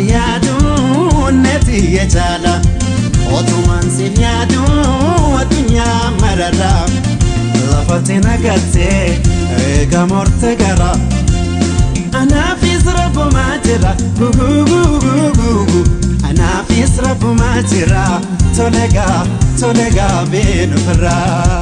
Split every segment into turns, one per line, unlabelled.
Otumaan si yaadu neeti jechaadha. Otumaan si yaadu addunyaa mararra. Lafatti nagattee eega morte gara. Anaafis rabbumaa jira gugugugugugu. Anaafis rabbumaa jira tolegaa tolegaa beenuufirraa.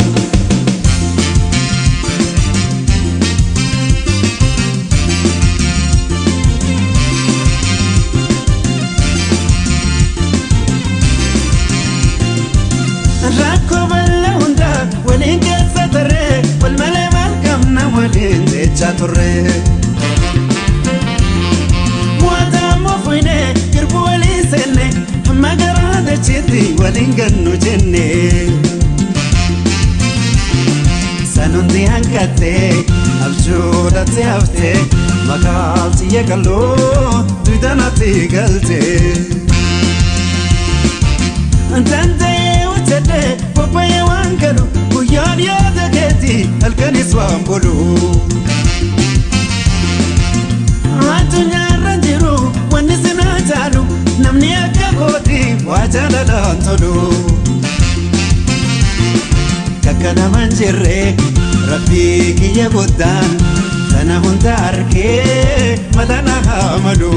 Rakkoo bal'aa hundaa waliin keessa tarree wal malee maal qabna waliin jechaa turre. Mo'atamu fuynee girbuu walii seenne hamma garaa dachiitti waliin gannu jenne. Sanundi hanqattee abjuudhatti haftee makaalti yeeqaloo duudanatti galtee. Danda'ee hojjedhee bobba'ee waan galu guyyaan yaada keetii halkanis waan bulu. Addunyaarra jiru wanni sinaa caalu namni akka kootii waa jaalalaan tolu. Kakka namaan jirre rabbii kiyya guddaan sana hunda arkee mala na haa malu.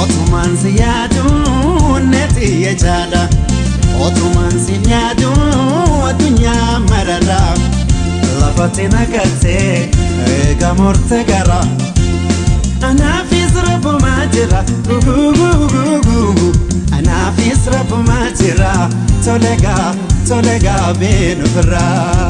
Otumaan si yaadu neeti jechaadha. Otumaan si yaadu addunyaa mararra. Lafatti nagattee eega morte gara. Anaafis rabbumaa jira gugugugugugu. Anaafis rabbumaa jira tolegaa tolegaa beenuufirraa.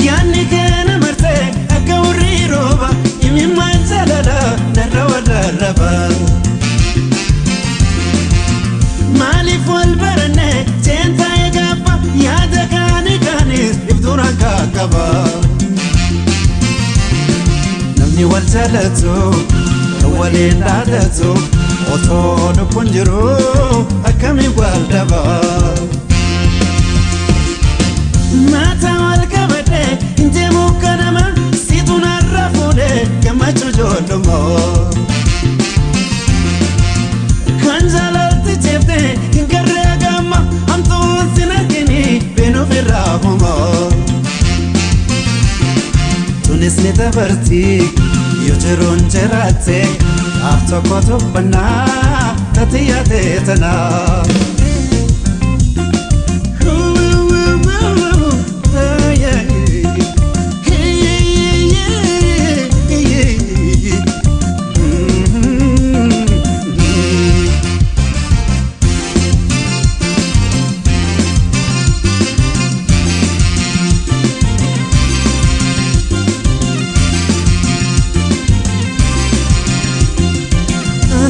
Yaanni keena martee akka hurrii rooba imimmaan jaalala narra wallarraba. Maaliif wal baranne seentaa gaaffa yaada kaani kaanis ibtuuraan kaakaba. Namni wal jaalatu kan waliin dhaadatu otoo lubbuun jiru akkamiin wal dhaba. Maata wal qabadhee deemuu kanama siitu narra fuudhee gammachuu ijoollummaa. Kan jaalalti jeeftee hin garree gamma hamtuun sin argini beenuuf irraa humaa. Tunis ni dabarti yoo jiruun jiraatte gaaf tokko tuffannaa tati yaadee tanaa.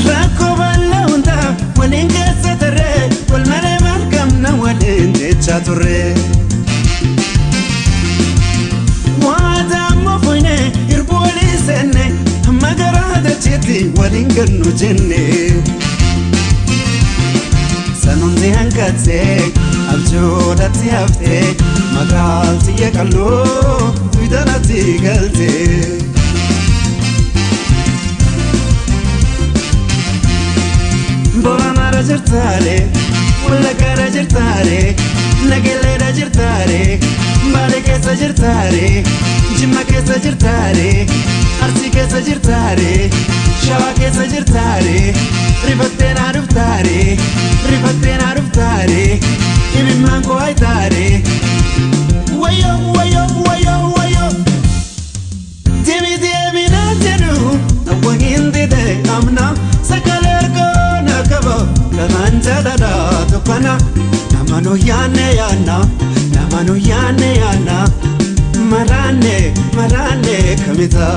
Rakkoo bal'aa hundaa waliin keessa tarree wal malee maal qabna waliin jechaa turre. Waadaammoo fuynee hirbuu walii seenne hamma garaa dachiitti waliin gannu jenne. Sanundi hanqattee abjuudhatti haftee magaalti yeeqaloo duudanatti galtee. Booranaarra jirtaare, Wallaggaarra jirtaare, Nagelleerra jirtaare, Baalee keessa jirtaare, Jimma keessa jirtaare, Arsii keessa jirtaare, Shawaa keessa jirtaare, rifattee naa dhuftaare, rifattee naa dhuftaare, imimmaan koo haytaare. Wayyoo wayyoo wayyoo wayyoo. Deemi deemi naan jedhu awwa hin dide amna sagalee ergaa qaba kanaan jaalala tuffana nama nu yaanne yaanna nama nu yaanne yaanna maraanne maraanne kamita.